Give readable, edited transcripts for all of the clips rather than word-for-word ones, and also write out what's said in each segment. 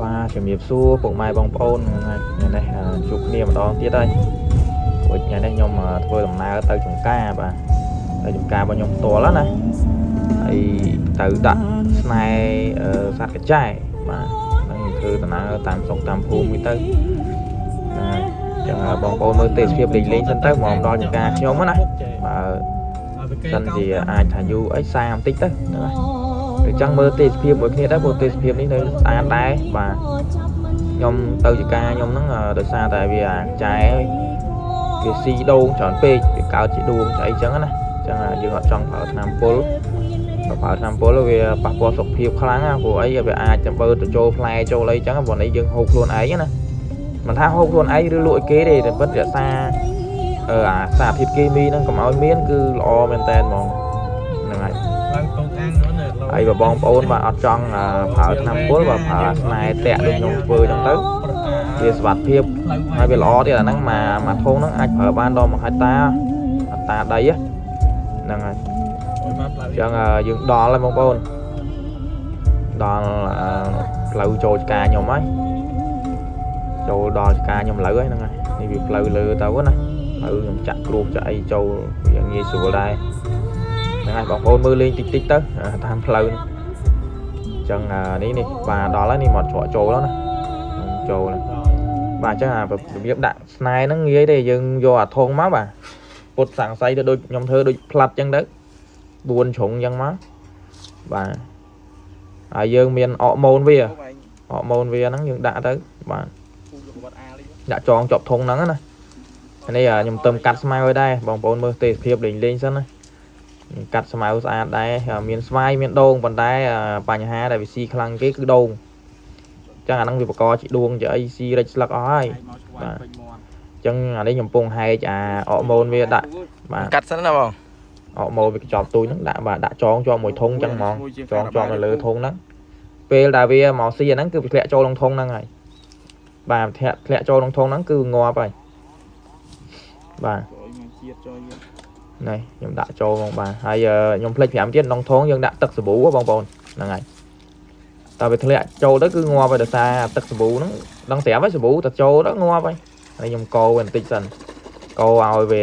បាទជំរាបសួរពុកម៉ែបងប្អូនហ្នឹងហើយថ្ងៃនេះជួបគ្នាម្ដងទៀតហើយព្រោះថ្ងៃនេះខ្ញុំធ្វើដំណើរទៅចំការបាទទៅចំការរបស់ខ្ញុំផ្ទាល់ណាហើយទៅដាក់ស្នេហ៍សត្វកញ្ចែបាទហ្នឹងធ្វើដំណើរតាមស្រុកតាមភូមិទៅហ្នឹងហើយចឹងបងប្អូនមើលទេសភាពលេងលេងសិនទៅមកដល់ចំការខ្ញុំណាបើសិនជាអាចថាយូរអីសាបន្តិចទៅហ្នឹងហើយអញ្ចឹងមើលទេសភាពមួយគ្នាដែរព្រោះទេសភាពនេះនៅស្អាតដែរបាទខ្ញុំទៅចការខ្ញុំហ្នឹងដោយសារតែវាអាចែវាស៊ីដូងច្រើនពេកវាកើតជាដួងស្អីចឹងណាអញ្ចឹងយើងអត់ចង់ប្រើថ្នាំពុលបើប្រើថ្នាំពុលវាប៉ះពាល់សុខភាពខ្លាំងណាព្រោះអីវាអាចទៅបើទៅចូលផ្លែចូលអីចឹងព្រោះនេះយើងហូបខ្លួនឯងណាមិនថាហូបខ្លួនឯងឬលក់ឲ្យគេទេតែពិតរក្សាអាសារធាតុគីមីហ្នឹងកុំឲ្យមានគឺល្អមែនតើហ្មងហ្នឹងហើយ ឡើងតូនអាំងនោះនៅ ហើយបើបងប្អូនបាទអត់ចង់ប្រើថ្នាំពុលបើប្រើស្នែតាក់ដូចខ្ញុំធ្វើចឹងទៅវាសុវត្ថិភាពហើយវាល្អទៀតអាហ្នឹងមួយមួយធុងហ្នឹងអាចប្រើបានដល់1ហិកតាអត្តាដីហ្នឹងហើយអញ្ចឹងយើងដល់ហើយបងប្អូនដល់ផ្លូវចូលឆ្ការខ្ញុំហើយចូលដល់ឆ្ការខ្ញុំលើហើយហ្នឹងហើយនេះវាផ្លូវលើទៅណាផ្លូវខ្ញុំចាក់គ្រួសចាក់អីចូលវាងាយស្រួលដែរហ្នឹងហើយបងប្អូនមើលលេងតិចតិចទៅតាមផ្លូវនេះ ចឹងនេះនេះបាទដល់ហើយនេះមកច្រកចូលแล้วណាចូលណាបាទអញ្ចឹងអារបៀបដាក់ស្នែហ្នឹងងាយទេយើងយកអាធុងមកបាទពុតសង្ស័យទៅដូចខ្ញុំធ្វើដូចផ្លាត់ចឹងទៅ4ជ្រុងចឹងមកបាទហើយយើងមានអកម៉ូនវាអកម៉ូនវាហ្នឹងយើងដាក់ទៅបាទដាក់ចងជាប់ធុងហ្នឹងណានេះខ្ញុំទៅកាត់ស្មៅឲ្យដែរបងប្អូនមើលទេសភាពលេងលេងសិនណាកាត់ស្មៅស្អាតដែរមានស្វាយមានដូងប៉ុន្តែបញ្ហាដែលវាស៊ីខ្លាំងគេគឺដូងចឹងអាហ្នឹងវាបកជាដួងជាអីស៊ីរិចស្លឹកអស់ហើយបាទចឹងអានេះខ្ញុំពងហែកអាអកម៉ូនវាដាក់បាទ កាត់សិនណាបង អកម៉ូនវាកញ្ចប់ទូចហ្នឹងដាក់បាទដាក់ចងជាប់មួយធុងចឹងហ្មងចងជាប់នៅលើធុងហ្នឹងពេលដែលវាមកស៊ីអាហ្នឹងគឺវាធ្លាក់ចូលក្នុងធុងហ្នឹងហើយបាទធ្លាក់ធ្លាក់ចូលក្នុងធុងហ្នឹងគឺងាប់ហើយបាទនេះខ្ញុំដាក់ចូលហ្មងបាទហើយខ្ញុំភ្លេច5ទៀតក្នុងធុងយើងដាក់ទឹកសាប៊ូបងប្អូនហ្នឹងហើយតើវាធ្លាក់ចូលទៅគឺងាប់ហើយដោយសារទឹកសាប៊ូហ្នឹងដឹងស្រាប់ហើយសាប៊ូតែចូលទៅងាប់ហើយហើយខ្ញុំកូរវាបន្តិចសិនកូរឲ្យវា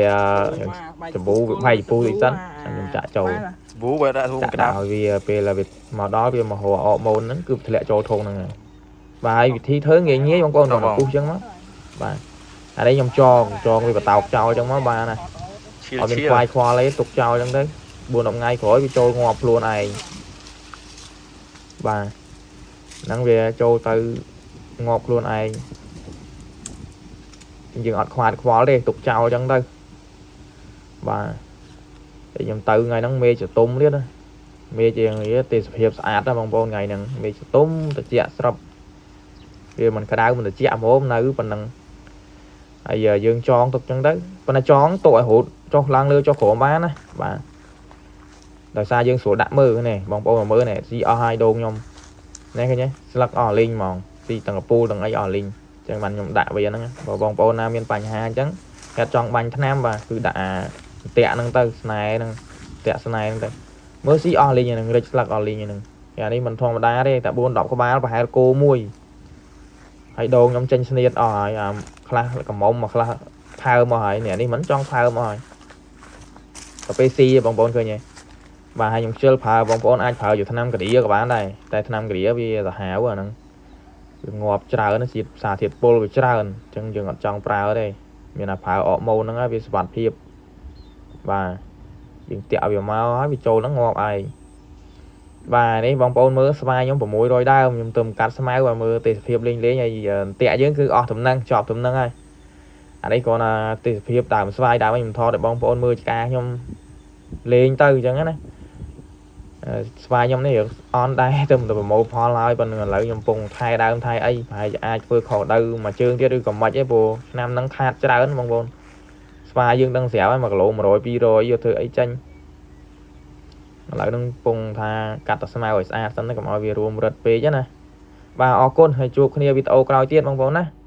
សាប៊ូវាផែកពូតិចសិនខ្ញុំចាក់ចូល សាប៊ូបើដាក់ធូ ចាក់ ក្តាប់ ដាក់ឲ្យវាពេលវាមកដល់វាមករកអកម៉ូនហ្នឹងគឺធ្លាក់ចូលធុងហ្នឹងហើយបាទហើយវិធីធ្វើងាយងាយបងប្អូនដល់ពុះអញ្ចឹងមកបាទអានេះខ្ញុំចងចងវាបតោកចោលអញ្ចឹងមកបាទណា ឈៀល អត់មាន ឈៀល ខ្វាយខ្វល់អីទុកចោលអញ្ចឹងទៅ4 10ថ្ងៃក្រោយវាចូលងាប់ខ្លួនឯងបាទហ្នឹងវាចូលទៅងាប់ខ្លួនឯងយើងអត់ខ្វាតខ្វល់ទេទុកចោលអញ្ចឹងទៅបាទតែខ្ញុំទៅថ្ងៃហ្នឹងមេចតុំទៀតណាមេជាងនេះទេសភាពស្អាតណាបងប្អូនថ្ងៃហ្នឹងមេចតុំត្រជាក់ស្រាប់វាមិនក្តៅមិនត្រជាក់ហ្មងនៅប៉ុណ្ណឹងហើយយើងចងទុកអញ្ចឹងទៅប៉ុន្តែចងទុកឲ្យរូតចុះឡើងលើចុះក្រោមបានណាបាទដោយសារយើងស្រួលដាក់មើលនេះបងប្អូនមកមើលនេះស៊ីអស់ហើយដូងខ្ញុំនេះឃើញទេស្លឹកអស់លីងហ្មងស៊ីទាំងកពូលទាំងអីអស់លីងអញ្ចឹងបានខ្ញុំដាក់វាហ្នឹងបើបងប្អូនណាមានបញ្ហាអញ្ចឹងគាត់ចង់បាញ់ថ្នាំបាទគឺដាក់អាតាក់ហ្នឹងទៅស្នែហ្នឹងតាក់ស្នែហ្នឹងទៅមើលស៊ីអស់លីងហ្នឹងរិចស្លឹកអស់លីងហ្នឹងអានេះមិនធម្មតាទេតែ4 10ក្បាលប្រហែលគោមួយហើយដូងខ្ញុំចេញស្នៀតអស់ហើយអាខ្លះកំមុំមកខ្លះផើមកហើយនេះមិនចង់ផើមកហើយទៅពេលស៊ីបងប្អូនឃើញទេបាទហើយខ្ញុំខ្ជិលប្រើបងប្អូនអាចប្រើอยู่ថ្នាំការីក៏បានដែរតែថ្នាំការីវាសាហាវអាហ្នឹងវាងាប់ច្រើនជាតិសារធាតុពុលវាច្រើនអញ្ចឹងយើងអត់ចង់ប្រើទេមានតែប្រើអកម៉ូនហ្នឹងហើយវាសុវត្ថិភាពបាទយើងតាក់វាមកហើយវាចូលហ្នឹងងាប់ឯងបាទនេះបងប្អូនមើលស្វាយខ្ញុំ600ដើមខ្ញុំទៅកាត់ស្មៅឲ្យមើលទេសភាពលេងលេងហើយតាក់យើងគឺអស់តំណែងចប់តំណែងហើយអានេះគ្រាន់តែទេសភាពដើមស្វាយដើមខ្ញុំថតឲ្យបងប្អូនមើលចការខ្ញុំលេងទៅអញ្ចឹងណាស្វាយខ្ញុំនេះអន់ដែរទៅប្រមូលផលហើយប៉ុន្តែឥឡូវខ្ញុំពងថែដើមថែអីប្រហែលជាអាចធ្វើខុសដៅមួយជើងទៀតឬក៏មិនទេព្រោះឆ្នាំហ្នឹងខាតច្រើនបងប្អូនស្វាយយើងដឹងស្រាប់ហើយ1គីឡូ100 200យកធ្វើអីចាញ់ឥឡូវហ្នឹងពងថាកាត់តែស្មៅឲ្យស្អាតសិនទៅកុំឲ្យវារួមរឹតពេកណាបាទអរគុណហើយជួបគ្នាវីដេអូក្រោយទៀតបងប្អូនណា។